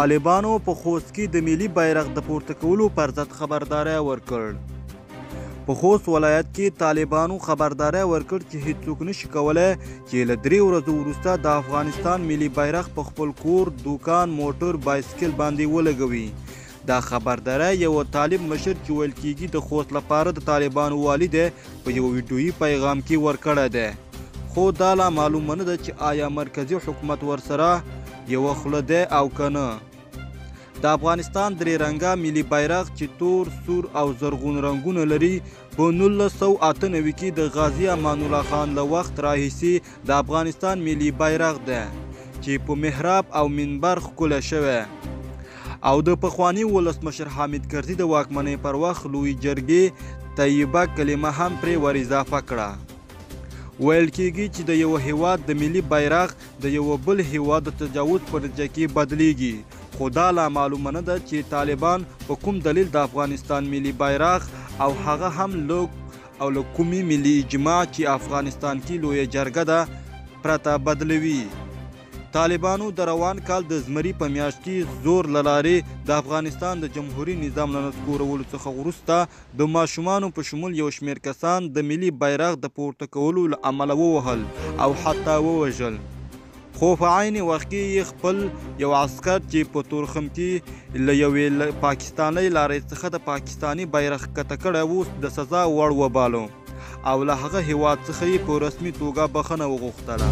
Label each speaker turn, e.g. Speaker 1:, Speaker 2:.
Speaker 1: طالبانو په خوست کې د ملي بیرغ د پورته کولو پر ضد خبرداری ورکړ. په خوست ولایت کې طالبانو خبرداری ورکړ چې هیڅوک نشي کولی چې له 3 ورځو وروسته د افغانستان ملي بیرغ په خپل کور، دوکان، موټر، بایسکل باندې ولګوي. دا خبرداری یو طالب مشر چې ویل کیږي د خوست لپاره د طالبانو والي دی په یو ویډیويي پیغام کې ورکړی دی، خو دا لا معلومه نه ده چې آیا مرکزي حکومت ورسره یوه خوله دی او که نه. د افغانستان 3 رنګه ملي بیرغ چې تور، سور او زرغون رنګونه لري په 1998 کې د غازي امان الله خان له وخت راهیسې د افغانستان ملي بیرغ دی چې په محراب او منبر ښکلی شوی او د پخواني ولسمشر حامد کرزي د واکمنۍ پر وخت لوی جرګې طیبه کلمه هم پرې ور اضافه کړه. ویل کیږي چې د یو هیواد د ملي بیرغ د یو بل هیواد د تجاوز په نتیجه کې بدلیږي، خو دا لا معلومه نه ده چې طالبان په کوم دلیل د افغانستان ملي بیرغ او هغه هم له کومې ملي اجماع چې افغانستان کې لویه جرګه ده پرته بدلوي. طالبانو د روان کال د زمري په میاشت کې زور له لارې د افغانستان د جمهوري نظام له نسکورولو څخه وروسته د ماشومانو په شمول یو شمېر کسان د ملي بیرغ د پورته کولو له امله ووهل او حتی ووژل، خو په عین وخت کې یې خپل یو عسکر چې په تورخم کې له یوې پاکستانۍ لارۍ څخه د پاکستاني بیرغ ښکته کړی و د سزا وړ وباله او له هغه هیواد څخه یې په رسمي توګه بخښنه وغوښتله.